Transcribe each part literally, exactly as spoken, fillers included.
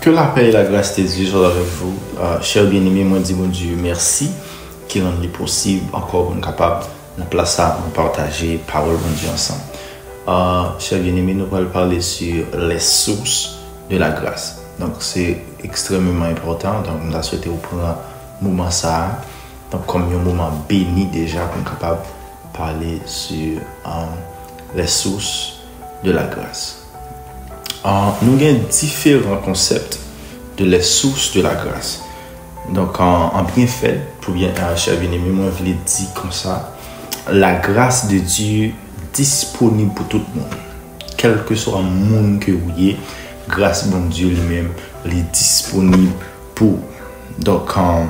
Que la paix et la grâce de Dieu soient avec vous. Euh, chers bien-aimés, mwen di Bondye mèsi ki rann li posib ankò pou n kapab nan plas sa pou n pataje pawòl Bondye ansanm. Euh, chers bien-aimés, nou pral pale sur les sources de la grâce. Donk se ekstrèmeman enpòtan. Donk m ta swete ou pran moman sa a. Donk kòm yon moman beni deja pou n kapab pale sur euh, les sources de la grâce. Euh, nou gen diferan konsèp de les sources de la grâce. Donk an, an byen fèt, pou byen, euh, chè byeneme, mwen vle di konsa, la grâce de Dieu disponib pou tout moun. Kèlkeswa moun ke ou ye, gras Bondye li menm, li disponib pou ou. Donk, euh,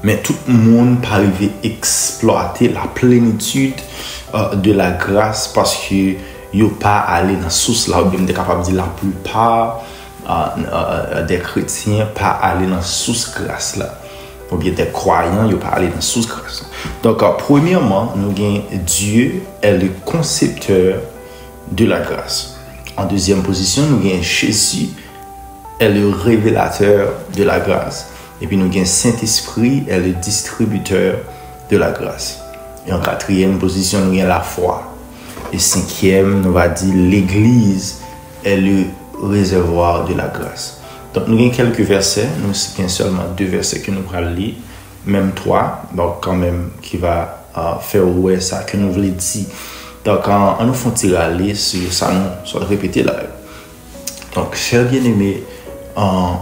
men tout moun pa rive eksplwate la plenitid euh, de la grâce paske yo pa ale nan sous la, oubyen m te kapab di la plupart euh, euh, des chrétiens pa ale nan sous gras la, oubyen des croyants yo pa ale nan sous gras la. Donk, euh, premyèman, nou gen Dieu est le concepteur de la grâce. An dezyèm pozisyon, nou gen Jésus est le révélateur de la grâce. Epi nou gen Saint-Esprit est le distributeur de la grâce. E an katriyèm pozisyon, nou gen lafwa. E senkyèm, nou va di l'église est le réservoir de la grâce. Donk nou gen kèlke vèsè, nou gen sèlman de vèsè ke nou pral li, menm twa, donk kanmenm ki va euh, fè w wè sa ke nou vle di. Donk, euh, ann nou fè yon ti rale sou sa nou sot repete la yo. Donk, chè byeneme, euh,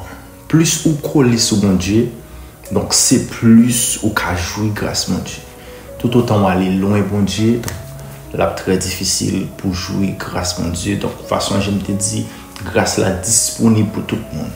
plis ou kole sou Bondye, donk se plis ou ka jwi gras Bondye. Toutotan w ale lwen Bondye, donk, l ap trè difisil pou jwi gras Bondye. Donk, fason jan m te di, gras la disponib pou tout moun.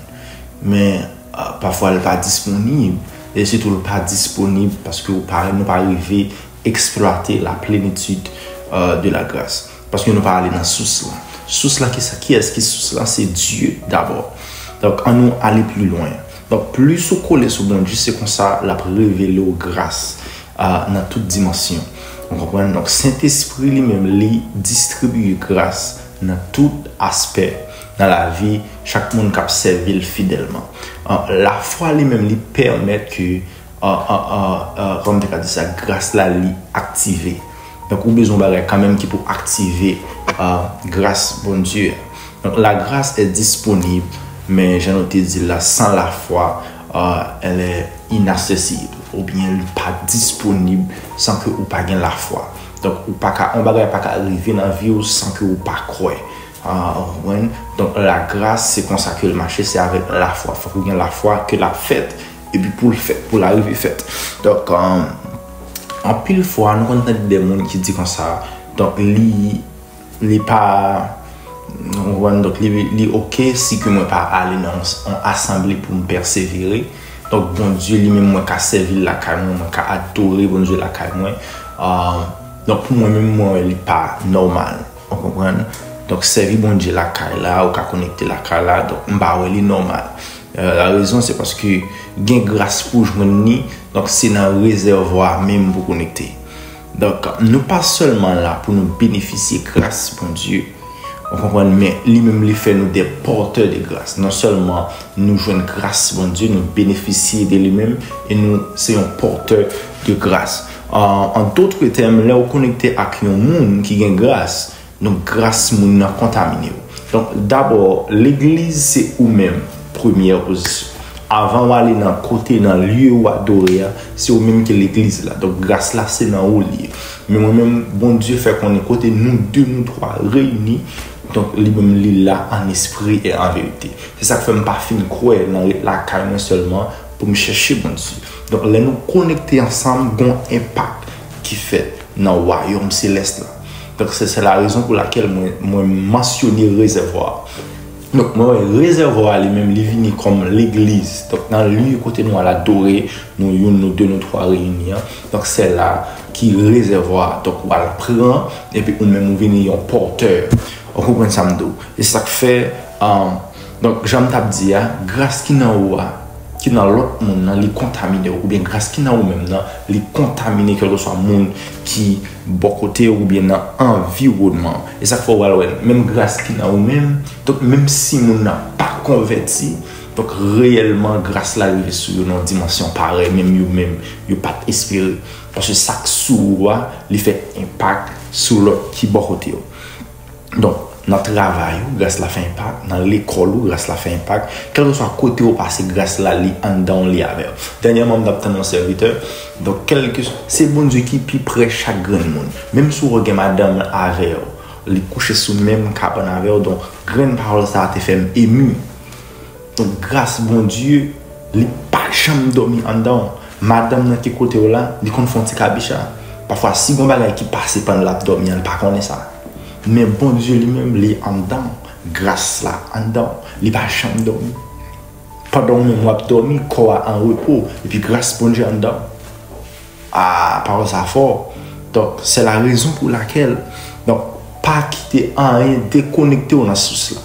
Men, euh, pafwa l pa disponib, e sitou l pa disponib paske ou pa, nou pa rive eksplwate la plenitid euh, de la grâce. Paske nou pa ale nan sous la. Sous la, ki sa, kiyès ki sous la? Se Dieu d'abord. Donk, ann nou ale pli lwen. Donk, plis ou kole sou Bondye, se konsa l ap revele w gras euh, nan tout dimansyon. Ou konprann? Donk, Sentespri li menm, li distribiye gras nan tout aspè nan lavi chak moun k ap sèvi l fidèlman. Euh, lafwa li menm, li pèmèt ke, euh, euh, euh, euh, kòman m te ka di sa, gras la, li aktive. Donk, ou bezwen yon bagay kanmenm ki pou aktive euh, gras Bondye a. Donk, la grâce est disponible, men jan nou te di l la, sans la foi, euh, elle est inaccessible, oubyen li pa disponib san ke ou pa gen lafwa. Donk, ou pa ka, yon bagay pa ka rive nan vi w san ke ou pa kwè. Ah, ou konprann? Donk, la grâce, se konsa ke l mache, se avèk lafwa. Fòk ou gen lafwa ke l ap fèt, epi pou l fèt, pou l arive fèt. Donk, euh, anpil fwa, nou konn tande de moun ki di konsa, donk, li li pa, ou konprann, donk li, li oke si ke mwen pa ale nan yon, yon asanble pou m pèsevere. Donk, Bondye li menm, mwen ka sèvi l lakay mwen, mwen ka adore Bondye lakay mwen. Ah, donk, pou mwen menm, mwen wè li pa nòmal. Ou konprann? Donk, sèvi Bondye lakay la, ou ka konekte lakay la, donk, m pa wè li nòmal. Euh, la rezon, se paske gen gras pou jwenn li, donk, se nan rezèvwa menm pou konekte. Donk, nou pa sèlman la pou nou benefisye gras Bondye, ou konprann, men li menm li fè nou de pòtè de gras. Non sèlman nou jwenn gras Bondye, nou benefisye de li menm, e nou se yon pòtè de gras. An, an dòt tèm, lè w konekte ak yon moun ki gen gras, donk gras moun nan kontamine w. Donk, dabò, legliz se ou menm, premyè pozisyon. Avan w ale nan kote, nan lye w adore a, se ou menm ki legliz la. Donk, gras la se nan ou l ye. Men mwen menm, Bondye fè konnen kote nou de, nou twa reyini, donk, li menm, li la an espri e an verite. Se sa k fè m pa fin kwè nan ret lakay mwen sèlman pou m chèche Bondye. Donk, lè nou konekte ansanm, gon enpak ki fèt nan wayòm selès la. Donk, se, se la rezon pou lakèl mwen, mwen mansyone rezèvwa. Donk, mwen wè rezèvwa a li menm, li vini kòm legliz. Donk, nan lye kote nou al adore, nou youn, nou de, nou twa reyini an. Donk, se la ki rezèvwa a. Donk, ou al pran, epi ou menm ou vini yon pòtè. Ou konprann sa m di w? E sa k fè, um, donk, jan m t ap di a, gras ki nan ou a, ki nan lòt moun nan, li kontamine w, oubyen gras ki nan ou menm nan, li kontamine kèlkeswa moun ki bò kote w oubyen nan anviwònman w. E sa k fè w pral wè, menm gras ki nan ou menm, donk, menm si moun nan pa konvèti. Donk, reyèlman, gras la rive sou yo nan yon dimansyon parèy, menm yo menm, yo pa t espere. Paske sa k sou ou a, li fè enpak sou lòt ki bò kote yo. Donk, nan travay ou, gras la fè enpak. Nan lekòl ou, gras la fè enpak. Kèlkeswa kote ou pase, gras la, li anndan w, li avè w. Dènyèman, m t ap tann yon sèvitè. Donk, kèlke, se Bondye ki pi pre chak grenn moun. Menm si w gen madanm avè w, li kouche sou menm kabann avè w. Donk, grenn pawòl sa a te fè m emi. Donk, gras Bondye, li pa janm dòmi anndan w. Madanm nan ki kote w la, li konn fè yon ti kabicha. Pafwa, si gon bagay ki pase pandan l ap dòmi an, li pa konnen sa. Men Bondye li menm, li anndan w. Gras la anndan w. Li pa janm dòmi. Pandan w menm w ap dòmi, kò a an repo, epi gras Bondye anndan w. Ah, pawòl sa fò. Donk, c'est la raison pour laquelle. Donk, pa kite anyen dekonekte w nan sous la.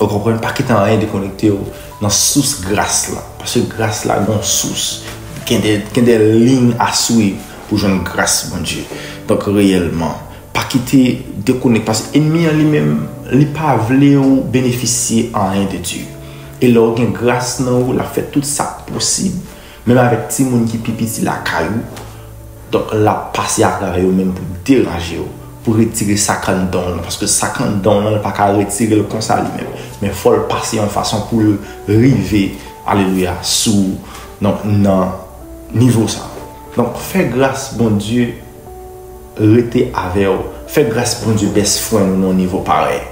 Ou konprann? Pa kite anyen dekonekte w nan sous gras la. Paske gras la gon sous. Gen de, gen de liy a swiv pou jwenn gras Bondye. Donk, reyèlman, pa kite dekonekte. Paske enmi an li menm, li pa vle w benefisye anyen de Dye. E lè w gen gras nan ou, l ap fè tout sa k posib. Menm avèk timoun ki pi piti lakay ou, donk, l ap pase atravè yo menm pou deranje w, pou retire sa k anndan w lan, paske sa k anndan w lan, l pa ka retire l konsa li menm. Men fò l pase yon fason pou l rive, alelouya, sou, donk, nan nivo sa. Donk, fè gras Bondye rete avè w. Fè gras Bondye best friend ou nan yon nivo parèy.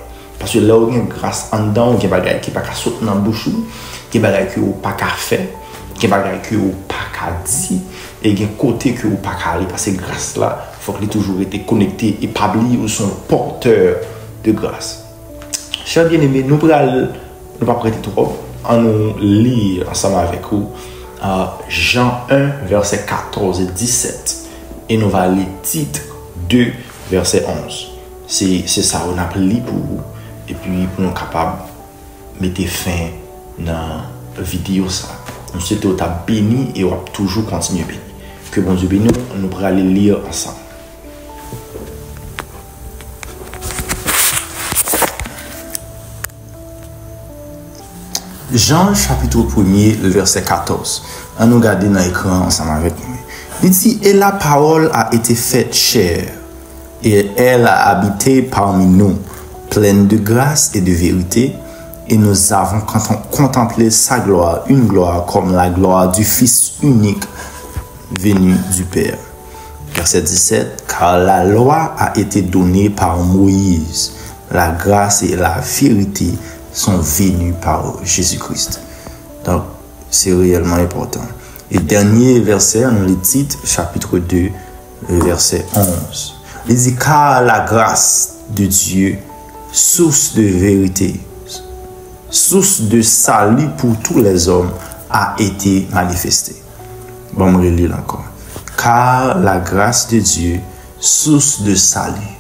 Paske lè w gen gras anndan w, gen bagay ki pa ka sot nan bouch ou, gen bagay ke ou pa ka fè, gen bagay ke ou pa ka di, e gen kote ke ou pa ka ale. Paske gras la, fòk li toujou rete konekte e pa bliye ou se yon pòtè de gras. Chè byeneme, nou pral, nou p ap rete twòp. An nou li ansanm avèk ou, uh, Jan en, vèsè katòz e disèt. E nou va li Tit de, vèsè onz. Se, se sa yo n ap li pou ou, epi pou nou kapab mete fen nan videyo sa. Nou swete w t ap beni e w ap toujou kontinye beni. Ke Bondye beni w, nou prale li ansanm. Jan, chapit premye, vèsè katòz. An nou gade nan ekran ansanm avèk mwen. Li di, Et la parole a été faite chair, et elle a habité parmi nous, pleine de grâce et de vérité, et nous avons contem- contemplé sa gloire, une gloire comme la gloire du Fils unique venu du Père. Verset dix-sept, Car la loi a été donnée par Moïse, la grâce et la vérité sont venues par Jésus-Christ. Donk, se reyèlman enpòtan. E dènye vèsè, nou li Tit, chapit de, vèsè onz. Li di, Car la grâce de Dieu, source de vérité, source de salut pour tous les hommes, a été manifestée. Bon, m reli l ankò. Car la grâce de Dieu, source de salut,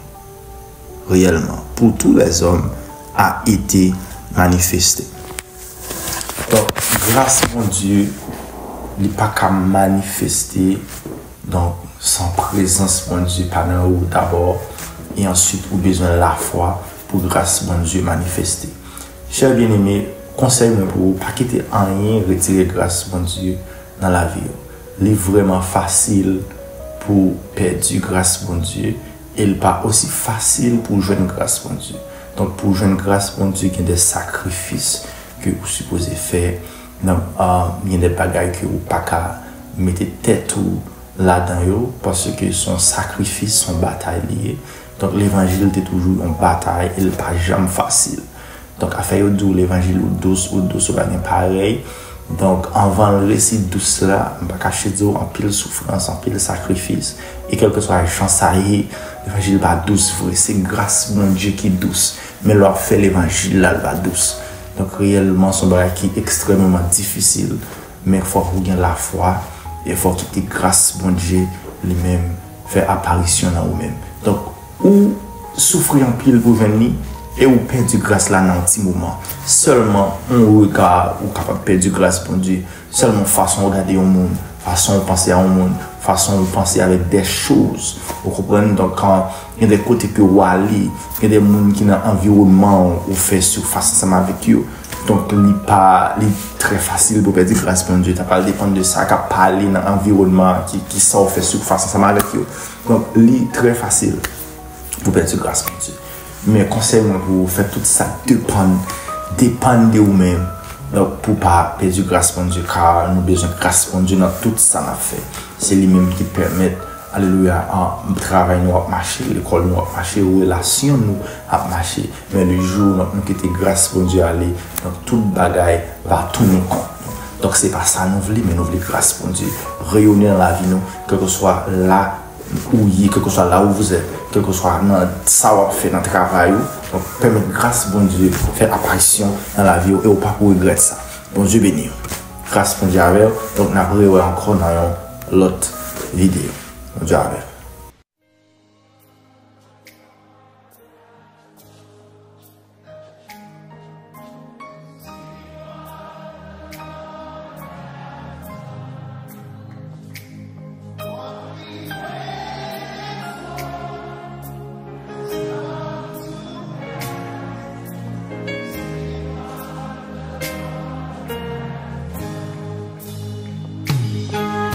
réellement, pour tous les hommes, a été manifestée. Donk, gras Bondye, li pa ka manifeste, donk, san prezans Bondye pa nan ou dabò, e answit ou bezwen lafwa pou gras Bondye manifeste. Chè byeneme, konsèy mwen pou ou, pa kite anyen retire gras Bondye nan lavi w. Li vrèman fasil pou pèdi gras Bondye, e l pa osi fasil pou jwenn gras Bondye. Donk, pou jwenn gras Bondye, gen de sakrifis ke ou sipoze fè. Donk, ah, gen de bagay ke ou pa ka mete tèt ou ladan yo, paske se yon sakrifis, se yon batay li ye. Donk, levanjil te toujou yon batay, e l pa janm fasil. Donk, afè yo di w levanjil ou dous, ou dous, ou pa gen parèy. Donk, anvan l resi dous la, m pa kache di w, anpil soufrans, anpil sakrifis. E kèlkeswa jan sa ye, levanjil pa dous vre. Se gras Bondye ki dous. Men lè w ap fè levanjil la, l pa dous. Donk, reyèlman, se yon bagay ki ekstrèmeman difisil. Men fòk ou gen lafwa, e fòk kite gras Bondye li menm fè aparisyon nan ou menm. Donk, ou soufri anpil pou jwenn li, e ou pèdi gras la nan yon ti moman. Sèlman yon rega, ou kapab pèdi gras Bondye. Sèlman fason w gade yon moun, fason w panse a yon moun, fason w panse avèk de choz. Ou konprann? Donk, kan gen de kote ke w ale, gen de moun ki nan anviwònman w, ou fè sifas ansanm avèk yo. Donk, li pa, li trè fasil pou pèdi gras Bondye. Sa pral depann de sa k ap pale nan anviwònman an, ki, ki sa w fè, si w fas ansanm avèk yo. Donk, li trè fasil pou pèdi gras Bondye. Men konsèy mwen pou ou, fè tout sa depann, depann de ou menm. Donk, pou pa pèdi gras Bondye, ka nou bezwen gras Bondye nan tout sa n ap fè. Se li menm ki pèmèt, alelouya, an, travay nou ap mache, lekòl nou ap mache, relasyon nou ap mache. Men le jou, donk, nou kite gras Bondye ale, donk, tout bagay va tounen kont nou. Donk, se pa sa nou vle, men nou vle gras Bondye reyone nan lavi nou, kèlkeswa la ou ye, kèlkeswa la ou vous êtes, kèlkeswa nan sa w ap fè nan travay ou. Donk, pèmèt gras Bondye fè aparisyon nan lavi w e w pa pou regrèt sa. Bondye beni w. Gras Bondye avè w. Donk, n ap rewè ankò nan yon lòt videyo. Bondye avè w.